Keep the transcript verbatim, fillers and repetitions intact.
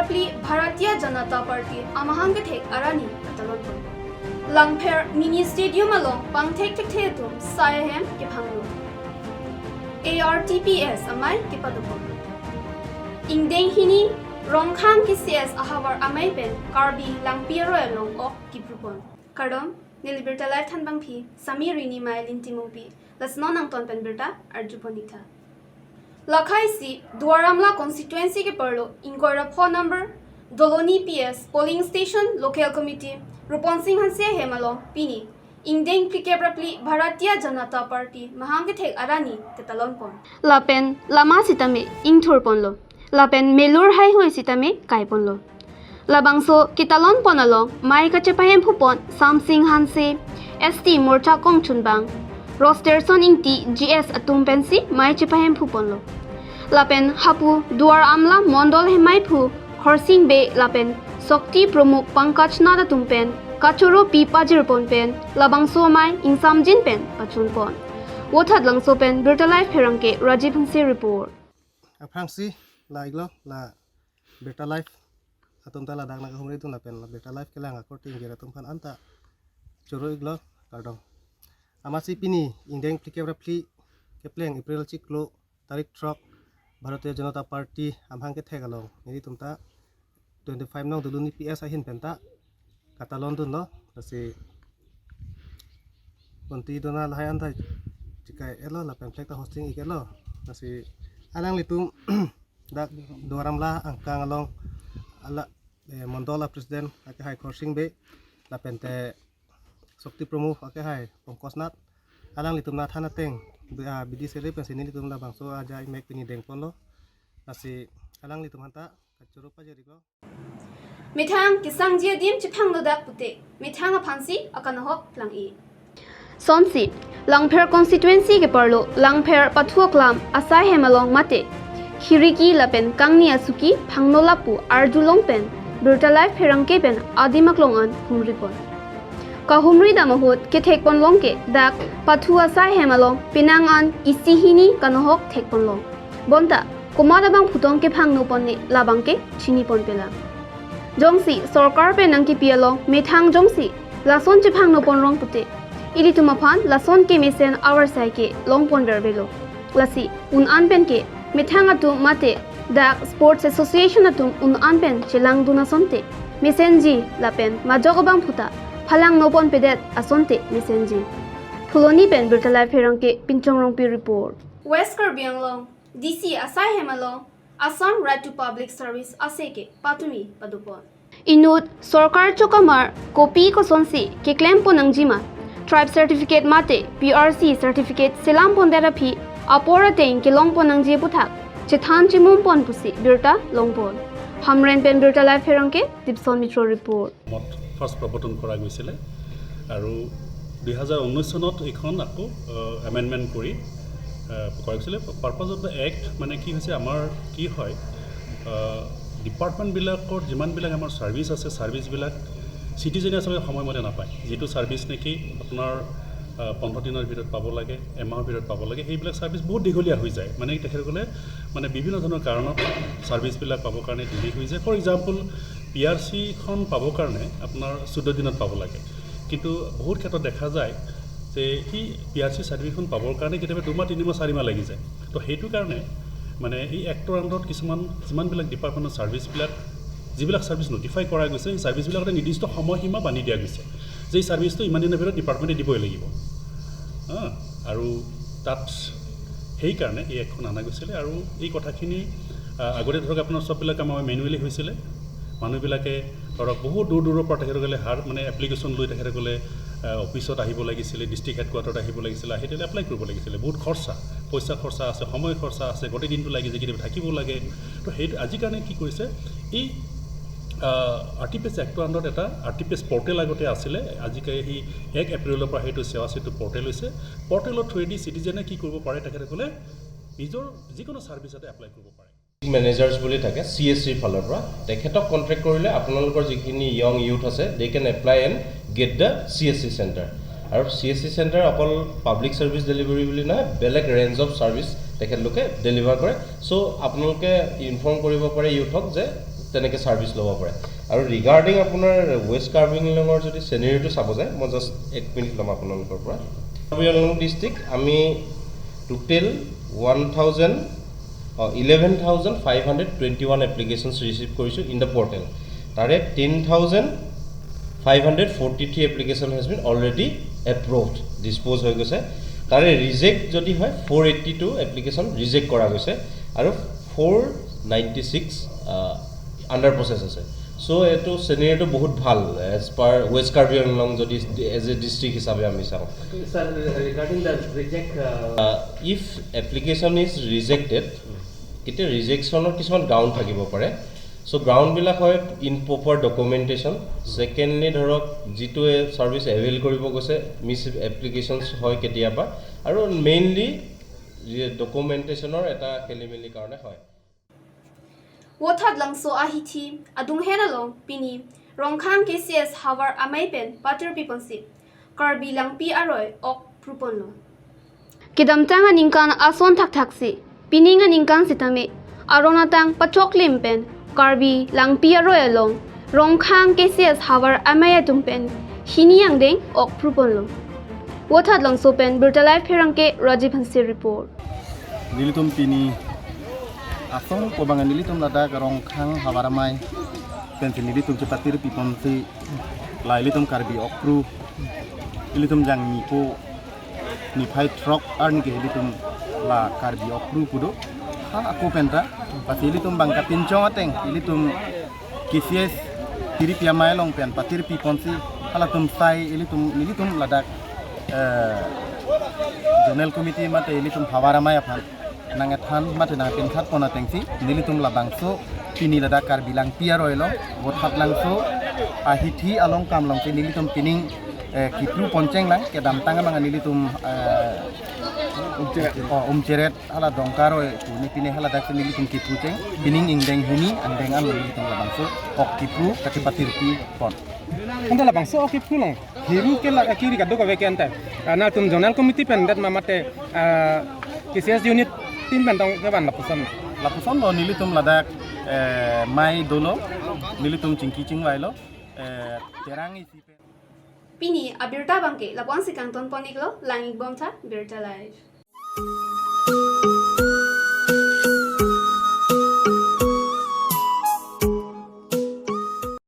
Phli Bharatiya Janata Party amahang kethek arni katalon pon. Langpher Mini Stadium along pangthek thekthe atum asai ahem kephanglo. A R T P S amei kepadopon. Ingdeng hini Rongkhang K C S ahavar amei pen Karbi Langpi aroi along ok kipru pon. Kardom, neli Birta Live thanbangpi Sami Rini Mai Linti Mungpi, lasi non nangton pen birta arju pon-ik tha. Lakhai si Duar Amla constituency ke-arlo ingkoi ra phongo number Doloni P S polling station local committee Rupon Sing Hanse ahem along pini ingdeng phlikep ra phli Bharatiya Janata Party mahang kethek arni ketalon pon. Lapen lama sitame ingthur ponlo. Lapen melur haihui sitame kai ponlo. Labangso ketalon pon along mei kachepahemphu pon Samsing Hanse, S T Morcha kongchunbang, Rosterson Ingti G S atum pensi mei chepahemphu ponlo. Lapen hapu Duar Amla Mondol Hemaiphu Khorsing Bey lapen Sokti Pramukh Pankaj Nath atum pen kachoro pi pajir pon pen labangso amei ingsamjin pen pachun pon. Vothatlangso pen Birta Live pherangke Rajiv Hanse report. Aphrangsi la-iklo la Birta Live atum ta ladak nangkahumri atum lapen la Birta Live kelang akorte ingjir atum aphan anta choro-iklo, kardom. Amatsi pini ingdeng phlikep ra phli kepleng April chiklo tarik throk Bharatiya Janata Party amahang kethek along nelitum ta twenty-five nong Doloni P S ahin pen ta katalon dunlo, lasi konti dona lahai anta chikai-etlo lapen flag ta hosting-ik-etlo, lasi alanglitum dak Duar Amla angkang along ala, eh, Mondol a-president akehai Khorsing Bey lapen te Sokti Pramukh akehai Pankaj Nath, alanglitum nathan ateng, ah, bidi sere pensi nelitum labangso ajai mek pini dengponlo, lasi alanglitum aphanta kachoro pajir-iklo. Methang kesangji adim chephanglo dak pute methang aphansi akanahok lang-i. Sonsi Langpher constituency ke-arlo Langpher Pathu Aklam asai ahem along mate khiriki lapen kangni asuki phangno lapu arjulong pen Birta Live pherangke pen adim aklong an humri pon. Kahumri dam ahut kethek ponlong ke dak Pathu asai ahem along penang an isi hini kanahok thek ponlong. Bonta komat abangphu tong kephangno ponne labang ke chini ponpelang. Jongsi sorkar pen nangkipi along methang jongsi lason chephangno ponrong pute ilitum aphan lason kemesen avarsai ke long ponver avelo. Lasi un-an pen ke methang atum mate dak Sports Association atum un-an pen chelangdun asonte mesenji lapen majok abangphu ta phalangno ponpedet asonte mesenji. Phuloni pen Birta Live pherangke Pinchong Rongpi report. West Karbi Anglong D C asai ahem along Assam Right to Public Service asai ke patumi padopon. Inut sorkar chokamar kopi kosonsi keklem pon nangjima, tribe certificate mate P R C certificate selam pondet aphi apor ateng kelong pon nangji aputhak chethan chimum pon pusi birta long pon. Hamren pen Birta Live pherangke Dipson Mitro report. অসমত ফাৰ্ষ্ট প্ৰৱৰ্তন কৰা গৈছিলে আৰু দুই হাজাৰ ঊনৈছ চনত এইখন আকৌ এমেণ্ডমেণ্ট কৰি আহ, কৰা গৈছিলে। পাৰ্পাছ অফ দ্য এক্ট মানে কি হৈছে, আমাৰ কি হয়, ডিপাৰ্টমেণ্টবিলাকৰ যিমানবিলাক আমাৰ ছাৰ্ভিচ আছে, ছাৰ্ভিচবিলাক চিটিজেনে আচলতে সময়মতে নাপায়। যিটো ছাৰ্ভিচ নেকি আপোনাৰ আহ, পোন্ধৰ দিনৰ ভিতৰত পাব লাগে, এমাহৰ ভিতৰত পাব লাগে, সেইবিলাক ছাৰ্ভিচ বহুত দীঘলীয়া হৈ যায়। মানে তেখেতসকলে মানে বিভিন্ন ধৰণৰ কাৰণত ছাৰ্ভিচবিলাক পাবৰ কাৰণে ডিলে হৈ যায়। ফৰ এক্সাম্পল, পি আৰ চিখন পাবৰ কাৰণে আপোনাৰ চৈধ্য দিনত পাব লাগে, কিন্তু বহুত ক্ষেত্ৰত দেখা যায় যে সেই পি আৰ চি চাৰ্টিফিকেটখন পাবৰ কাৰণে কেতিয়াবা দুমাহ, তিনিমাহ, চাৰিমাহ লাগি যায়। তো সেইটো কাৰণে মানে এই এক্টৰ আণ্ডাৰত কিছুমান যিমানবিলাক ডিপাৰ্টমেণ্টৰ ছাৰ্ভিচবিলাক, যিবিলাক ছাৰ্ভিচ নটিফাই কৰা গৈছে, সেই ছাৰ্ভিচবিলাকতে নিৰ্দিষ্ট সময়সীমা বান্ধি দিয়া গৈছে যে এই ছাৰ্ভিচটো ইমান দিনৰ ভিতৰত ডিপাৰ্টমেণ্টে দিবই লাগিব। হা? আৰু তাত সেইকাৰণে এই এক্টখন অনা গৈছিলে। আৰু এই কথাখিনি আহ, আগতে ধৰক আপোনাৰ চববিলাক কাম আমাৰ মেনুৱেলি হৈছিলে। মানুহবিলাকে ধৰক বহুত দূৰ দূৰৰ পৰা তেখেতসকলে হাৰ মানে এপ্লিকেশ্যন লৈ তেখেতসকলে আহ, অফিচত আহিব লাগিছিলে, ডিষ্ট্ৰিক্ট হেডকোৱাৰ্টাৰত আহিব লাগিছিলে, আহি তেতিয়াহ'লে এপ্লাই কৰিব লাগিছিলে। বহুত খৰচা, পইচা খৰচা আছে, সময় খৰচা আছে, গোটেই দিনটো লাগি যায়, কেতিয়াবা থাকিব লাগে। তো সেইটো আজিৰ কাৰণে কি কৰিছে, এই আৰ টি পি এছ এক্টৰ আণ্ডাৰত এটা আৰ টি পি এছ পৰ্টেল আগতে আছিলে, আজিকালি সেই এক এপ্ৰিলৰ পৰা সেইটো সেৱা সেতু পৰ্টেল হৈছে। পৰ্টেলৰ থ্ৰুৱেদি চিটিজেনে কি কৰিব পাৰে, তেখেতসকলে নিজৰ যিকোনো ছাৰ্ভিচ এটা এপ্লাই কৰিব পাৰে। মেনেজাৰ্ছ বুলি থাকে চি এছ চিৰ ফালৰ পৰা, তেখেতক কণ্টেক্ট কৰিলে আপোনালোকৰ যিখিনি য়ং ইউথ আছে, they can apply and get the C S C centre. আৰু চি এছ চি চেণ্টাৰ অকল পাব্লিক ছাৰ্ভিচ ডেলিভাৰী বুলি নহয়, বেলেগ ৰেঞ্জ অফ ছাৰ্ভিচ তেখেতলোকে ডেলিভাৰ কৰে। চ' আপোনালোকে ইনফৰ্ম কৰিব পাৰে ইউথক যে তেনেকে ছাৰ্ভিচ ল'ব পাৰে। আৰু ৰিগাৰ্ডিং আপোনাৰ ৱেষ্ট কাৰ্বি আংলঙৰ যদি চিনেৰিটো চাব যায়, মই জাষ্ট এক মিনিট ল'ম আপোনালোকৰ পৰা। কাৰ্বি আংলং ডিষ্ট্ৰিক্ট আমি total one thousand eleven thousand five hundred twenty one applications receive কৰিছোঁ ইন দ্য পৰ্টেল। তাৰে ten thousand five hundred forty three application has been already approved, dispose হৈ গৈছে। তাৰে ৰিজেক্ট যদি হয়, for eighty two application reject কৰা গৈছে আৰু for ninety six under process আছে। চ' এইটো চিনেৰিটো বহুত ভাল এজ পাৰ ৱেষ্ট কাৰ্বি আংলং যদি এজ এ ডিষ্ট্ৰিক্ট হিচাপে আমি চাওঁ। Sir, regarding the reject, uh, if application is rejected, এতিয়া ৰিজেকশ্যনৰ কিছুমান গ্ৰাউণ্ড থাকিব পাৰে। চ' গ্ৰাউণ্ডবিলাক হয় ইমপ্ৰপাৰ ডকুমেণ্টেশ্যন, ছেকেণ্ডলি ধৰক যিটোৱে ছাৰ্ভিচ এভেইল কৰিব গৈছে, মিছ এপ্লিকেশ্যনছ হয় কেতিয়াবা, আৰু মেইনলি ডকুমেণ্টেশ্যনৰ এটা খেলি মেলি কাৰণে হয়। Vothatlangso ahithi adunghet along pini Rongkhang K C S havar amei pen patirpi ponsi Karbi Langpi aroi ok pruponlo. Kedamtang aningkan ason thakthaksi pining aningkan sitame aron atang pachoklim pen Karbi Langpi aroi along Rongkhang K C S havar amei atum pen hini angdeng ok pruponlo. Vothatlangso pen Birta Live Pherangke Rajiv Hanse report. Nelitum pini asong po bang nelitum ladak Rongkhang havar amei pensi nelitum chepatirpi ponsi la ilitum Karbi okpru, ilitum jangmi po niphai throk arni ke ilitum la Karbi okpru pu do. Ha ako penta, pasi ilitum bang kapinchong ateng ilitum K C S tiripi amei along pen patirpi ponsi halatum sai ilitum, nelitum ladak, eh, zonal committee mate ilitum havar amei aphan nangkethan mate nangpinkhat pon atengsi nelitum labangso pini ladak Karbi Langpi aroi along vothatlangso ahithi along kam alongsi nelitum pining, eh, kipru ponchenglang. Kedamtang abang nelitum, eh, Umcheret. Oh, Umcheret hala Dongka aroi pu ne pine hala daksi nelitum kipru cheng, pining ingdeng hini angdeng an nelitum labangso ok kipru kachepatirpi pon. Anta labangso ok kipru along hiru ke la kiri kadokave ke anta, ah, nangtum zonal committee pen det ma mate, ah, K C S unit team pen tong kevan lapuson. Lapuson lo nelitum ladak, eh, mei dolo, nelitum chingki chingvailo, eh, terang isi pen. Pini abirta abangke lapu-ansi kangton pon-iklo, lang-ik bomtha, Birta Live.